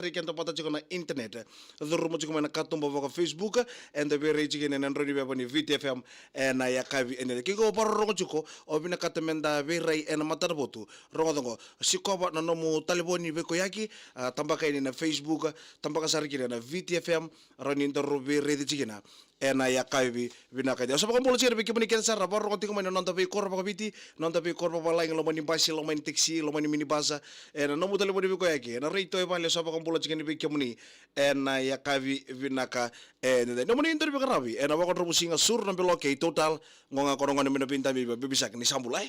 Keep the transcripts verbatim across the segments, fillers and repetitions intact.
rai keda vata tiko na internet. Curuma tiko mai na katuba vaka Facebook, eda veirai tiko kina ena drau ni veva ni V T F M ena yakavi edaidai. Ke ko vakarorogo tiko, o vinakata meda veirai ena matanavotu, rogoca qo, sikova na nomu talevoni veikoyaki, a, tabaka yani na Facebook, tabaka sara kina na V T F M, rawa ni daru veiraici tiko kina ena yakavi vinaka edaidai. Au sa vakabula tiko yani vei kemuni kece sara vakarorogo tiko mai na noda veikoro vakaviti, noda veikoro vavalagi, loma ni basi, loma ni taxi, loma ni minibus, ena nomu talevoni veikoyaki, ena retio e vale. Au sa vakabula tiko yani vei kemuni ena yakavi vinaka edaidai. Nomuni dau ni veiqaravi ena vakadromu siga Suru na Belo kei Total, qo ga ko na gone mai na Veidabiba, Baby Shark, ni sa bula, e?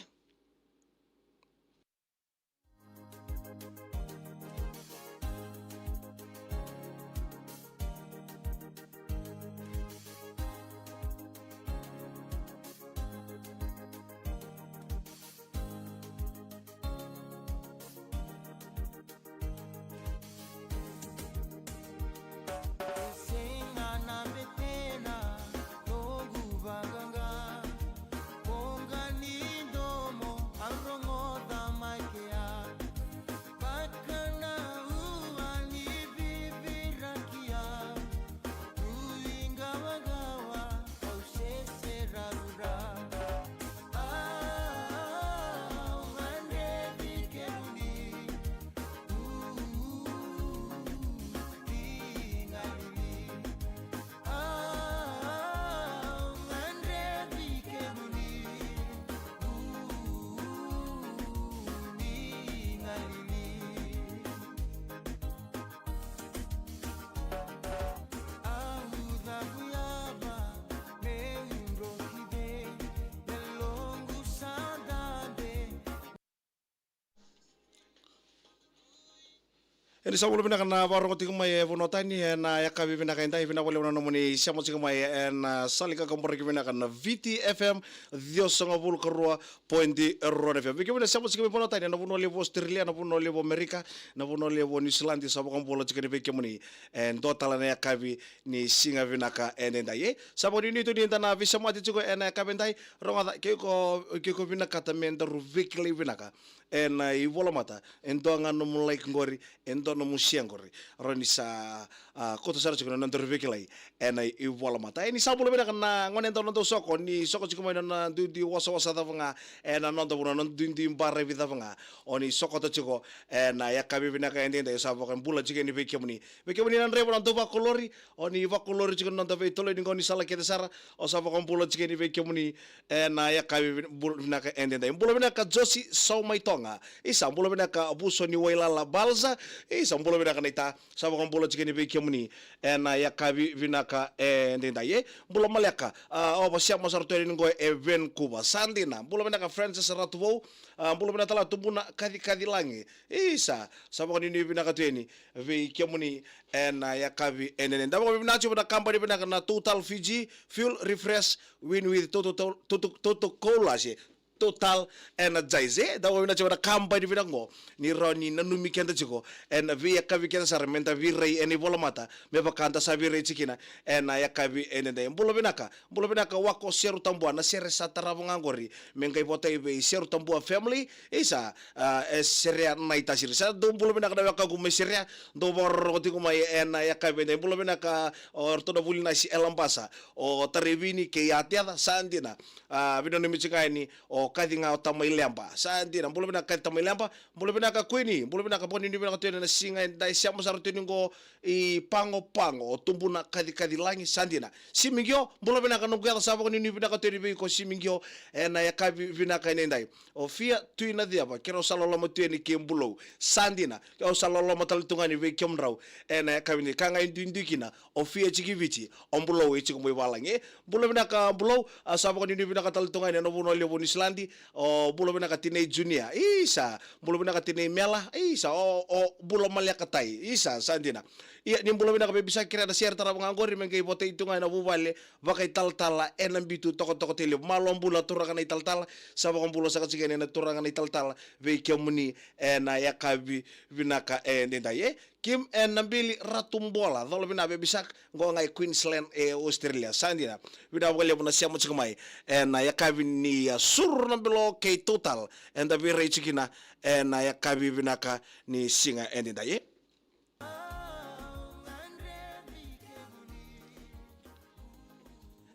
Eni sa bula vinaka na vakarorogo tiko mai e vanua tani ena yakavi vinaka edaidai. Vinaka vakalevu na nomuni sema tiko mai ena sala ni kakaburaki vinaka na V T F M ciwasagavulu ka rua point rua na F M. Vei kemuni na sema tiko mai vanua tani, na vanua levu o Australia, na vanua levu o Amerika, na vanua levu o New Zealand, sa vakabula tiko yani vei kemuni. E dua tale na yakavi ni siga vinaka edaidai, e. Sa vakanuinui tu ni da na veisemati tiko ena yakavi edaidai. Rogoca, ke ko, ke ko vinakata me daru veikilai vinaka ena ivolamata, e dua ga nomu like qori, e dua nomu share qori, rawa ni sa, a, kauta sara tiko na nodaru veikilai ena ivolamata. Eni sa bula vinaka na gone, e dua na noda soko, ni soko tiko mai na, na duidui wasawasa cava ga ena noda vanua, na duidui baravi cava ga o ni sokota tiko ena yakavi vinaka edaidai. Sa vakabula tiko yani vei kemuni. Vei kemuni na draiva, na dau vakolori, o ni vakolori tiko na noda veitoloni qo ni sala kece sara, au sa vakabula tiko yani vei kemuni ena yakavi vin-, bula vinaka edaidai. Bula vinaka Josi Saumaitoga. Isa, bula vinaka Vuso ni Wailala Balza. Isa, bula vinaka naita. Sa vakabula tiko yani vei kemuni ena yakavi vinaka edaidai, e. Bula maleka, a, o vasema sara tu yani qo e Vancouver. Sa dina. Bula vinaka Francis Ratuvou. A, bula vinaka tale Tubuna Kacikaci Lagi. Isa, sa vakanuinui vinaka tu yani vei kemuni ena yakavi edaidai. Da vakavinavinaka tiko vua na kabani vinaka na Total Fiji Fuel Refresh Win with Total, Total, Total, Total Cola, se Total Energize, e. Da vakavinavinaka tiko vua na kabani vinaka qo ni rawa ni nanumi keda tiko ena veiyakavi kece sara me da veirai ena ivolamata, me vaka da sa veirai tiko kina ena yakavi edaidai. Bula vinaka. Bula vinaka Wako Serutabua, na sere sa tarava ga qori me qai votai vei Serutabua family. Isa, a, e serea na itasiri. Sa dou bula vinaka na wekaqu mai Serea, dou vakarorogo tiko mai ena yakavi edaidai. Bula vinaka o ratou na Vulinasi e Labasa, o Tarevini kei Ateca, sa dina. A, vinanumi tiko ga yani o Kaci ga o Tamaileba, sa dina. Bula vinaka Kaci Tamaileba. Bula vinaka Kuini, bula vinaka, vakanuinui vinaka tu yani na siga edaidai, sema sara tu yani qo i Pago Pago, o Tubuna Kacikaci Lagi, sa dina. Simiqio, bula vinaka noqu yaca, sa vakanuinui vinaka tu yani vei iko Simiqio ena yakavi vinaka edaidai. O Fia Tui Naceva, keirau sa loloma tu yani kei Bulou, sa dina. Au sa loloma tale tu ga yani vei kemudrau ena yakavi ni ka ga e duidui kina o Fia Tsikiviti, o Bulou e tiko mai valagi, e. Bula vinaka Bulou, a, sa vakanuinui vinaka tale tu ga yani ena vanua levu o Niusiladi, o bula vinaka Tinei Junior, isa, bula vinaka Tinei Mela, isa, o, o bula maleka Tai, isa, sa dina. Ia, ni bula vinaka Baby Shark, kerea na sere tarava ga qori me qai votai tu ga ena vuvale vakaitalatala ena Bitu Tokotoko Tailevu. Malo bula turaga na italatala, sa vakabula saka tiko yani na turaga na italatala vei kemuni ena yakavi vinaka edaidai, e. Kim and Nabili Ratubola, cola vinaka Baby Shark, qo ga e Queensland e Australia, sa dina. Vinaka vakalevu na sema tiko mai ena yakavi ni, a, Suru na Belo kei Total, eda veirai tiko kina ena yakavi vinaka ni siga edaidai, e.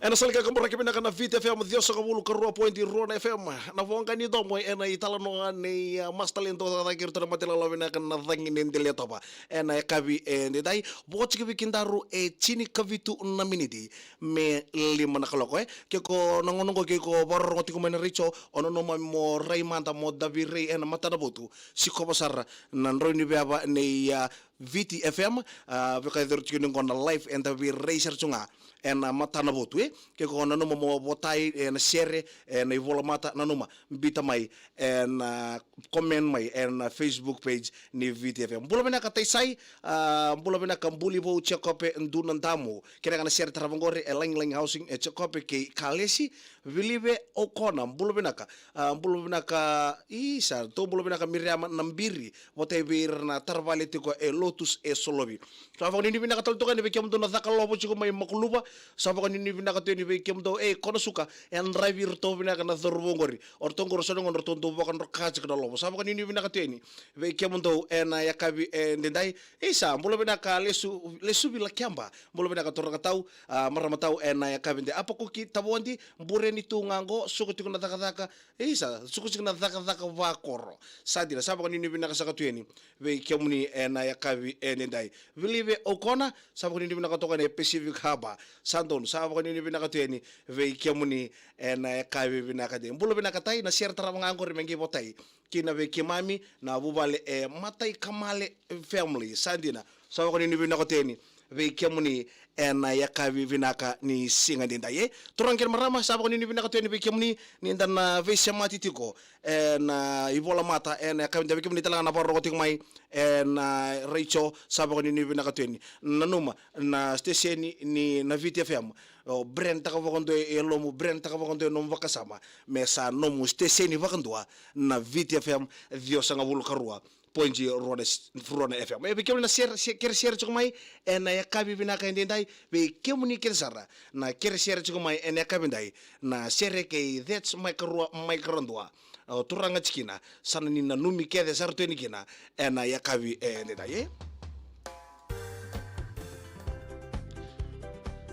Ena sala ni kakaburaki vinaka na Viti F M, ciwasagavulu ka rua poidi rua na F M. Na voqa ni domo ena italanoa nei, ah, Master Ledo, cakacaka kei iratou na mate lala vinaka na cagi ni dele toba. Ena yakavi edaidai, vo tiko vei kedaru e tinikavitu na miniti me lima na kaloko, e. Ke ko na gauna oqo ke ko vakarorogo tiko mai na retio, o nanuma mo rai mada mo da veirai ena matanavotu. Sikova sara na drau ni veva nei, ah, Viti F M, ah, vakayacori tiko ni qo na live eda veirai sara tu ga ena matanavotu, e. Ke ko nanuma mo votai ena sere, ena ivolamata, nanuma, biuta mai ena, ah, comment mai ena, ah, Facebook page ni Viti F M. Bula vinaka Taisai, ah, bula vinaka Bulivou Jacob Dunadamu. Kena ga na sere tarava oqori e Lagilagi Housing e Jacob kei Kalesi, Vilive O'Connor, bula vinaka. Ah, bula vinaka, isa, tou bula vinaka Miriama Nabiri, votai vei ira na taravale tiko e Lotus e Solovi. Sa vakanuinui vinaka tale toka yani vei kemudou na Cakalovo tiko mai Makuluva. Sa vakanuinui vinaka tu yani vei kemudou e Konasuka, e draivi iratou vinaka na cauravou oqori. O ratou oqori so na gauna ratou dau vakadroka tiko na lovo. Sa vakanuinui vinaka tu yani vei kemudou ena yakavi edaidai. Isa, bula vinaka Lesu, Lesuvi Lakeba. Bula vinaka turaga tau, ah, marama tau ena yakavi edaidai. Apakuki Tavodi, bure ni tu ga qo, suka tiko na cakacaka. Isa, suka tiko na cakacaka vakoro. Sa dina, sa vakanuinui vinaka saka tu yani vei kemuni ena yakavi edaidai. Vilive O'Connor, sa vakanuinui vinaka toka yani e Pacific Harbour. Sa donu, sa vakanuinui vinaka tu yani vei kemuni ena yakavi vinaka edaidai. Bula vinaka Tai, na sere tarava ga oqori me qai votai kina vei keimami na vuvale e Matai Kamale family. Sa dina, sa vakanuinui vinaka tu yani vei kemuni ena yakavi vinaka ni siga edaidai, e. Turaga kei na marama, sa vakanuinui vinaka tu yani vei kemuni ni da na veisemati tiko ena ivolamata ena yakavi edaidai, vei kemuni tale ga na vakarorogo tiko mai ena retio, sa vakanuinui vinaka tu yani. Nanuma na siteseni ni na Viti F M, o brand taka vakadua e yalomu, brand taka vakadua e nomu vakasama, me sa nomu siteseni vakadua na Viti F M ciwasagavulu ka rua poidi rua na, rua na F M. E vei kemuni na sere, se, kere sere tiko mai ena yakavi vinaka edaidai, vei kemuni kece sara na kere sere tiko mai ena yakavi edaidai, na sere kei That's Mike Rua, Mike Radua. O turaga tikina, sa na ni nanumi kece sara tu yani kina ena yakavi edaidai, e.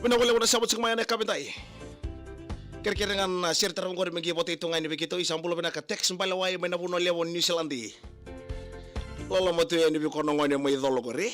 Vinaka vakalevu na sema tiko mai ena yakavi edaidai. Kerekere ga na sere tarava oqori me qai votai tu ga yani vei keitou. Isa, bula vinaka Tex Balewai mai na vanua levu o New Zealand. Loloma tu yani vei koya na gone mai Colo qori.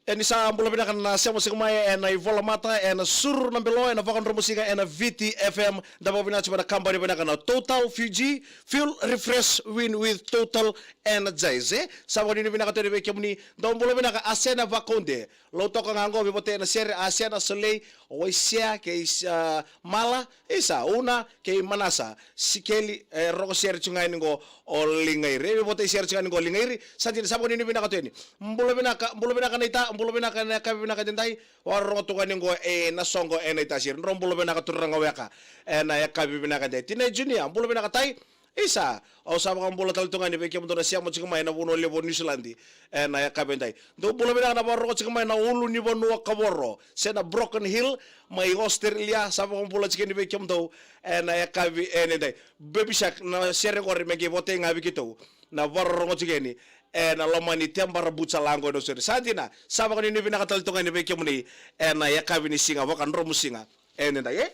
E ni sa bula vinaka na sema tiko mai ena ivolamata, ena suru na belo, ena vakadromu siga ena Viti F M. Da vakavinavinaka tiko vua na kabani vinaka na Total Fiji Fuel Refresh Win with Total Energize, e. Sa vakanuinui vinaka tu yani vei kemuni. Dou bula vinaka Asena Vakaude. Lautoka ga oqo, veivotai ena sere, Asena Solei, Waisea kei, ah, Mala, isa, Una kei Manasa, Sikeli, e, rogo sere tiko ga yani oqo o Ligairi. E veivotai sere tiko ga yani oqo o Ligairi. Sa dina, sa vakanuinui vinaka tu yani. Bula vinaka, bula vinaka naita, bula vinaka ena yakavi vinaka edaidai. Vakarorogo tu ga yani oqo ena soqo e naita sere. Drau bula vinaka turaga weka ena yakavi vinaka edaidai. Tina Junior, bula vinaka Tai. Isa, au sa vakabula tale tu ga yani vei kemudou na sema tiko mai na vanua levu o New Zealand ena yakavi edaidai. Dou bula vinaka na vakarorogo tiko mai na ulunivanua Kavoro se na Broken Hill mai Australia, sa vakabula tiko yani vei kemudou ena yakavi edaidai. Baby Shark, na sere oqori me qai votai ga vei keitou na vakarorogo tiko yani ena loma ni Tebara Butcher, Lago, ena Australia. Sa dina, sa vakanuinui vinaka tale tu ga yani vei kemuni ena yakavi ni siga, vakadromu siga edaidai, e.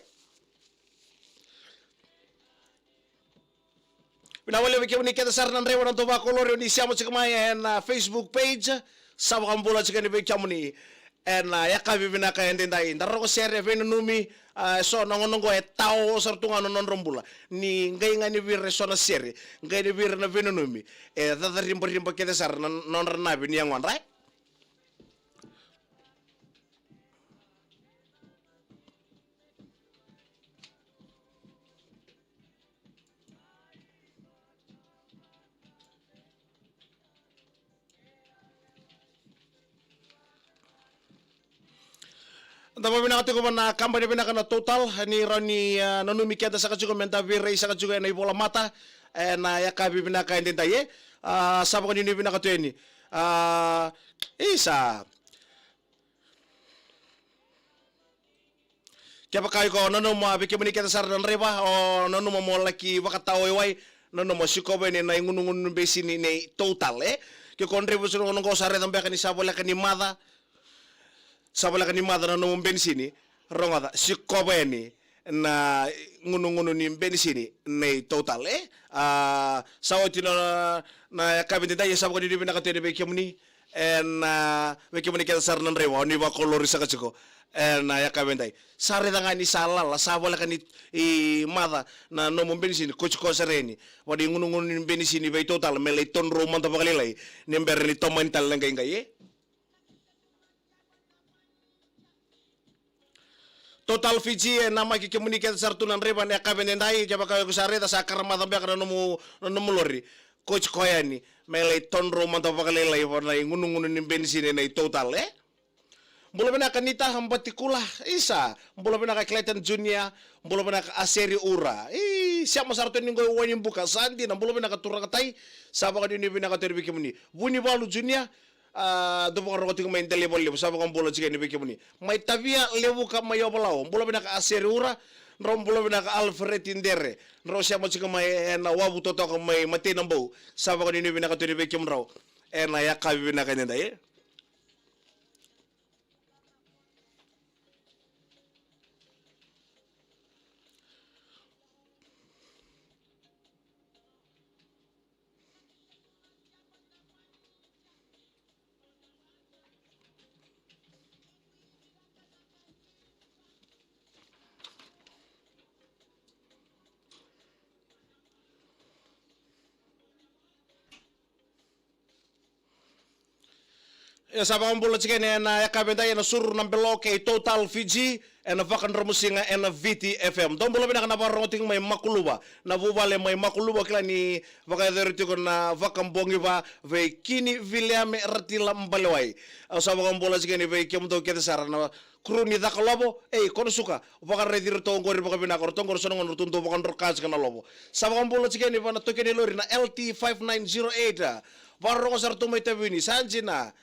Vinaka vakalevu vei kemuni kece sara na draiva, na dau vakolori ni sema tiko mai ena, ah, Facebook page. Sa vakabula tiko yani vei kemuni Ena yakavi vinaka edaidai, da rogo sere, veinanumi, a, e so na gauna oqo e tao sara tu ga na nodra bula. Ni qai ga ni vei ira e so na sere, qai ni vei ira na veinanumi, e caca ribariba kece sara na nodra navi ni yagodra. Da vakavinaka tiko vua na kabani vinaka na Total, ni rawa ni, a, nanumi keda saka tiko me da veirai saka tiko ena ivolamata, ena yakavi vinaka edaidai, e. A, sa vakanuinui vinaka tu yani. A, isa. Kevaka iko nanuma, vei kemuni kece sara na draiva, o nanuma mo laki vakatawaiwai, nanuma sikova yani na igunugunu ni benisini nei Total, e? Ke ko draiva sara na gauna oqo, sa raica beka ni sa voleka ni maca, sa voleka ni maca na nomu benisini, rogoca, sikova yani na gunugunu ni benisini nei Total, e? A, sa oti na, na yakavi edaidai, sa vakanuinui vinaka tu yani vei kemuni, ena, vei kemuni kece sara na draiva, o ni vakolori saka tiko ena yakavi edaidai. Sa raica ga ni sa lala, sa voleka ni, i, maca na nomu benisini, ko tiko sara yani vua na igunugunu ni benisini vei Total, me lai todrou mada vakalailai ni bera ni tomani tale na qaiqai, e? Total Fiji e namaki kemuni kece sara tu na draiva ena yakavi edaidai, kevaka iko sa raica sa karamaca beka na nomu, na nomu lori, ko tiko yani me lai todrou mada vakalailai vua na igunugunu ni benisini nei Total, e? Bula vinaka Nita Batikula, isa, bula vinaka Clayton Junior, bula vinaka Aseri Ura. I, sema sara tu yani qo i Wainibuka, sa dina, bula vinaka turaga tai, sa vakanuinui vinaka tu yani vei kemuni. Vunivalu Junior, a, dou vakarogo tiko mai Delaivalelevu, sa vakabula tiko yani vei kemuni. Mai Tavia, Levuka, mai Ovalau, bula vinaka Aseri Ura, drau bula vinaka Alfred Dere, drau sema tiko mai ena wavu totoka mai Matei Nabou, sa vakanuinui vinaka tu yani vei kemudrau ena yakavi vinaka edaidai, e? E sa vakabula tiko yani ena yakavi edaidai ena suru na belo kei Total Fiji, ena vakadromusiga ena Viti F M. Dou bula vinaka na vakarorogo tiko mai Makuluva, na vuvale mai Makuluva, kila ni vakayacori tiko na vakabogiva vei Kini Viliame Ratila Balewai. Au sa vakabula tiko yani vei kemudou kece sara na kuru ni Caka Lovo, ei, ko na suka, vakaraici iratou oqori vakavinaka, o ratou oqori so na gauna ratou dau vakadroka tiko na lovo. Sa vakabula tiko yani vua na taukei ni lori na L T five nine zero eight. Vakarorogo sara tu mai Taveuni, sa dina.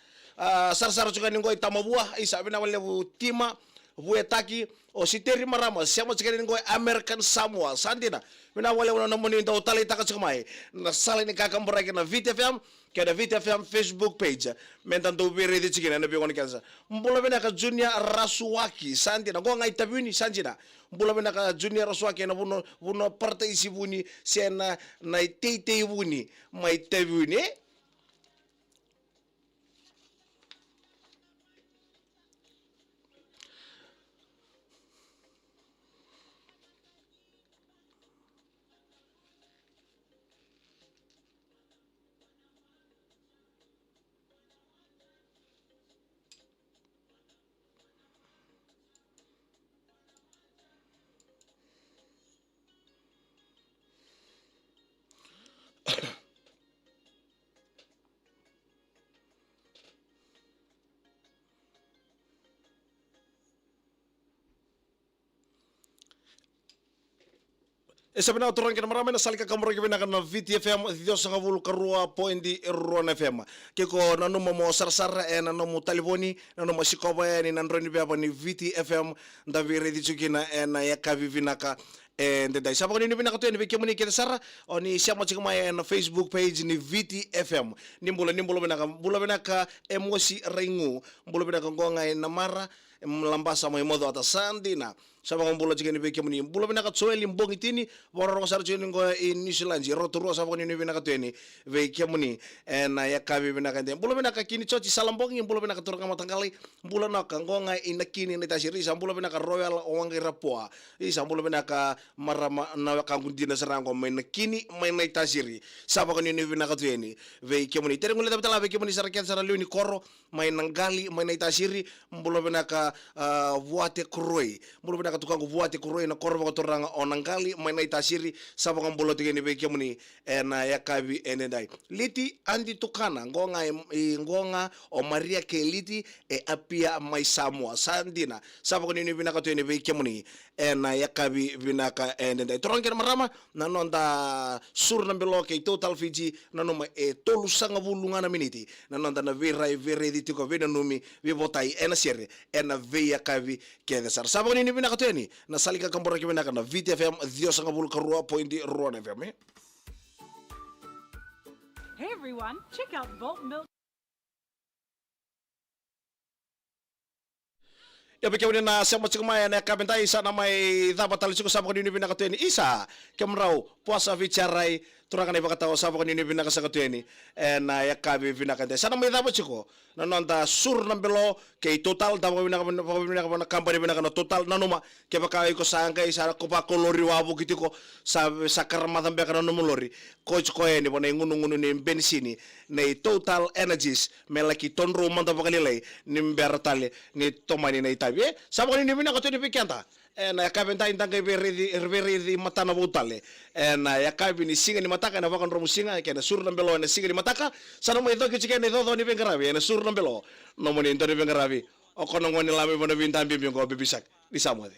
A, sarasara tiko yani qo i Tamavua, isa, vinaka vakalevu Tima Vuetaki, o Siteri Marama, sema tiko yani qo i American Samoa, sa dina. Vinaka vakalevu na nomuni dau taleitaka tiko mai na sala ni kakaburaki na Viti F M, kei na Viti F M Facebook page. Me da dau veiraici tiko kina ena veigauna kece. Bula vinaka Junior Rasuaki, sa dina, qo ga i Taveuni, sa dina. Bula vinaka Junior Rasuaki ena vanua, vanua Parataisi Vuni, se na, na iteitei Vuni mai Taveuni, e? E sa vinaka turaga kei na marama ena sala ni kakaburaki vinaka na Viti F M, ciwasagavulu ka rua poidi rua na F M. Ke ko nanuma mo sarasara ena nomu talevoni, nanuma sikova yani na drau ni veva ni Viti F M, da veiraici tiko kina ena yakavi vinaka edaidai. Sa vakanuinui vinaka tu yani vei kemuni kece sara o ni sema tiko mai ena Facebook page ni Viti F M. Ni bula, ni bula vinaka, bula vinaka Emosi Raigu, bula vinaka qo ga i Namara, Labasa mai Macuata, sa dina. Sa vakabula tiko yani vei kemuni. Bula vinaka Joeli Bogitini, vakarorogo sara tiko yani qo i Niusiladi. Rotorua, sa vakanuinui vinaka tu yani vei kemuni ena yakavi vinaka edaidai. Bula vinaka Kini Joti Salabogi, bula vinaka turaga mataqali. Bula Noka, qo ga i Nakini Naitasiri. Sa bula vinaka Royal Waqairapoa. Isa, bula vinaka marama na wekaqu dina sara qo mai Nakini mai Naitasiri. Sa vakanuinui vinaka tu yani vei kemuni. Tere gule tabatala vei kemuni sara kece sara lewe ni koro mai Naqali mai Naitasiri. Bula vinaka, ah, Vuate Koroi. Bula vinaka tukaqu Vuate Koroi na koro vakaturaga o Naqali mai Naitasiri. Sa vakabula tu yani vei kemuni ena yakavi edaidai. Liti Adi Tukana, qo ga i, i qo ga o Maria kei Liti e Apia mai Samoa. Sa dina, sa vakanuinui vinaka tu yani vei kemuni ena yakavi vinaka edaidai. Turaga kei na marama, na noda Suru na Belo kei Total Fiji, nanuma e tolusagavulu ga na miniti na noda na veirai, veiraici tiko, veinanumi, veivotai ena sere ena veiyakavi kece sara. Sa vakanuinui vinaka tu yani na sala ni kakaburaki vinaka na Viti F M, ciwasagavulu ka rua poidi rua na F M, e? Hey everyone, check out Volt Milk. Io, vei kemuni na sema tiko mai ena yakavi edaidai, sa na mai cava tale tiko, sa vakanuinui vinaka tu yani. Isa, kemudrau, Puasa Vitiarai, turaga na iVakatawa, sa vakanuinui vinaka saka tu yani ena yakavi vinaka edaidai. Sa na mai cava tiko na noda Suru na Belo kei Total, da vakavinaka, vakavinaka vua na kabani vinaka na Total. Nanuma, kevaka iko sa qai sa ko vakolori wavoki tiko, sa, sa karamaca beka na nomu lori, ko tiko yani vua na igunugunu ni benisini nei Total Energies, me laki todrou mada vakalailai ni bera tale ni tomani na itavi, e? Sa vakanuinui vinaka tu yani vei keda ena yakavi edaidai, da qai veiraici, veiraici matana vou tale ena yakavi ni siga ni mataka ena Vakadromusiga kei na Suru na Belo ena siga ni mataka. Sa na mai coki tiko ena icoco ni veiqaravi ena Suru na Belo, nomuni dau ni veiqaravi, o koya na gone lala mai Vanavidabibi qo, Bibi Saka. Ni sa moce.